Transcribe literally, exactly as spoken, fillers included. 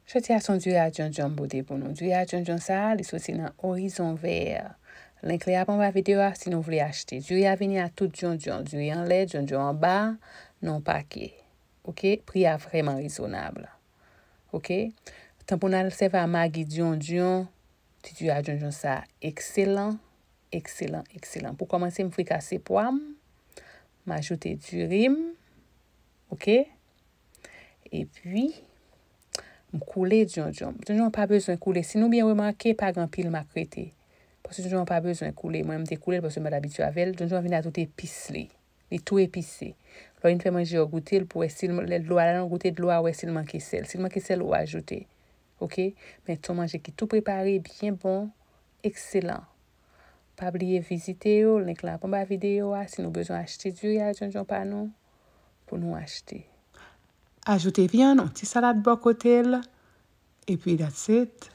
Jodi a se yon diri a djondjon m pote pou nou. Diri a djondjon sa a, li soti nan Horizon Vert. Link li ap anba videyo a si nou vle achte. Diri a vini a tout djondjon. Diri anlè, djondjon anba, nan yon pake. Oke? Pri a vrèman rezonab. Oke? Tan pou n al sèvi a magi djondjon, ti diri a djondjon sa a ekselan, ekselan, ekselan. Pou kòmanse, m frikase pwa m, m ajoute diri m, oke? Epi, m koule djondjon. Djondjon pa bezwen koule. Si nou byen remake, pa gen anpil mak rete. Paske djondjon pa bezwen koule. Mwen, m te koule l paske m pa t abitye avè l. Djondjon vin a tout epis li. Li tou epise. Lè w vin fè manje, w goute l pou wè si l, lè dlo a la, w goute dlo a, wè si l manke sèl. Si l manke sèl, ou ajoute. Oke? Men se yon manje ki tou prepare, byen bon, ekselan. Pa bliye vizite yo, link la ap anba videyo a si nou bezwen achte diri a djondjon pa nou, pou nou achte. Ajoute vyann, yon ti salad bò kote l, epi that's it.